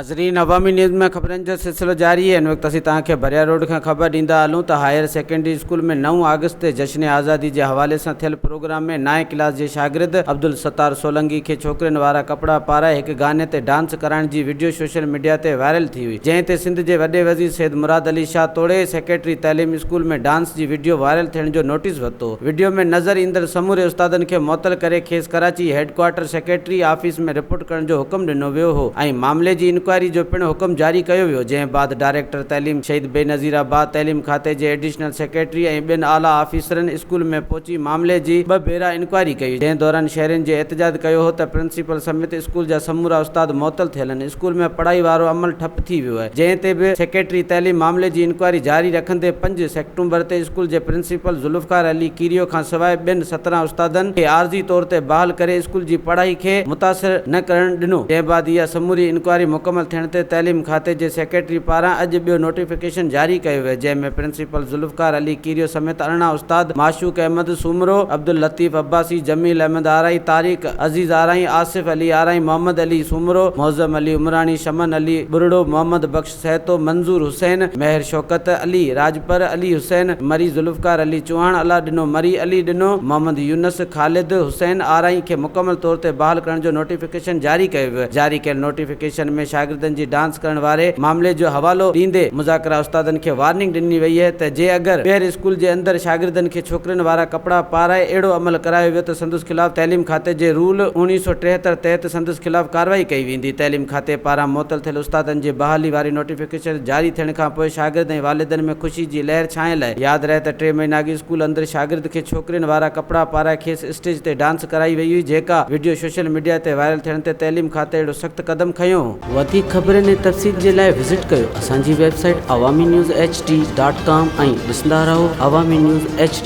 ناظرين عوامي نيوز ۾ خبرن جو سلسلو جاري آهي هن وقت اسين توهان کي ڀريا روڊ کان خبر ڏيندا هلون ته هائير سيڪنڊري اسڪول ۾ نو آگسٽ تي جشن آزادي جي حوالي سان ٿيل پروگرام ۾ نائين ڪلاس جي شاگرد عبدالستار سولنگي کي ڇوڪرين وارا ڪپڙا پارائي هڪ گاني تي ڊانس ڪرائڻ جي وڊيو سوشل ميڊيا تي وائرل ٿي هئي جنهن تي سنڌ جي وڏي وزير سيد مراد علي شاهه توڙي سيڪريٽري تعليم اسڪول ۾ ڊانس جي وڊيو وائرل ٿيڻ جو نوٽيس ورتو. وڊيو ۾ نظر ايندڙ سموري استادن کي معطل ڪري کيس Karachi headquarter secretary office ۾ report ڪرڻ جو حڪم ڏنو ويو هو ۽ معاملي جي انڪوائري جو پڻ حڪم جاري ڪيو ويو جنهن بعد ڊائريڪٽر تعليم شهيد بينظير آباد تعليم کاتي جي ايڊيشنل سيڪريٽري ۽ ٻين اعليٰ آفيسرن اسڪول ۾ پهچي معاملي جي ٻه ڀيرا انڪوائري ڪئي جنهن دوران شهرين جي احتجاج ڪيو هو ته پرنسپل سميت اسڪول جا سمورا استاد معطل ٿيل آهن اسڪول ۾ پڙهائي وارو عمل ٺپ ٿي ويو آهي جنهن تي به سيڪريٽري تعليم معاملي جي انڪوائري جاري رکندي پنج سيپٽمبر تي اسڪول جي پرنسپل ذوالفقار علي ڪيريو کان سواء ٻين 17 استادن کي عارضي طور تي بحال ڪري اسڪول جي پڙهائي کي متاثر نه ڪرڻ ڏنو جنهن بعد اها سموري انڪوائري مڪمل ٿيڻ تي تعليم کاتي جي سيڪريٽري پاران اڄ ٻيو نوٽيفڪيشن جاري ڪيو ويو جنهن ۾ پرنسپل ذوالفقار علي ڪيريو سميت 18 استاد معشوق احمد سومرو، عبداللطيف عباسي، جميل احمد آرائين، طارق عزيز آرائين، آصف علي آرائين، محمد علي سومرو، معظم علي عمراڻي، شمن علي ٻرڙو، محمد بخش سهتو، منظور حسين، مهر شوڪت علي راڄپر، علي حسين مري، ذوالفقار علي چوهاڻ، الله ڏنو مري، علي ڏنو، محمد يونس، خالد حسين آرائين کي مڪمل طور تي بحال ڪرڻ جو نوٽيفڪيشن جاري ڪيو ويو. جاري ڪيل نوٽيفڪيشن ۾ شاگردن جي ڊانس ڪرڻ واري معاملي جو حوالو ڏيندي مذاڪره استادن کي وارننگ ڏني وئي آهي ته جي اگر ٻيهر اسڪول جي اندر شاگردن کي ڇوڪرين وارا ڪپڙا پارائي اهڙو عمل ڪرايو ويو ته سندس خلاف تعليم کاتي جي رول 1973 تحت سندس خلاف ڪارروائي ڪئي ويندي. تعليم کاتي پاران معطل ٿيل استادن جي بحالي واري نوٽيفڪيشن جاري ٿيڻ کانپوء شاگرد ۽ والدين ۾ خوشي جي لهر ڇانيل آهي. ياد رهي ته ٽي مهينا اڳ اسڪول اندر شاگرد کي ڇوڪرين وارا ڪپڙا پارائي کيس اسٽيج تي ڊانس ڪرائي وئي هئي جيڪا وڊيو سوشل ميڊيا تي وائرل ٿيڻ تي تعليم کاتي اهڙو سخت قدم کنيو هو. وڌيڪ خبرن ۽ تفصيل جي لاء وزٽ ڪيو اسان جي website Awami news H D dot com ۽ ڏسندا رهو عوامي نيوز ايڇ ڊي.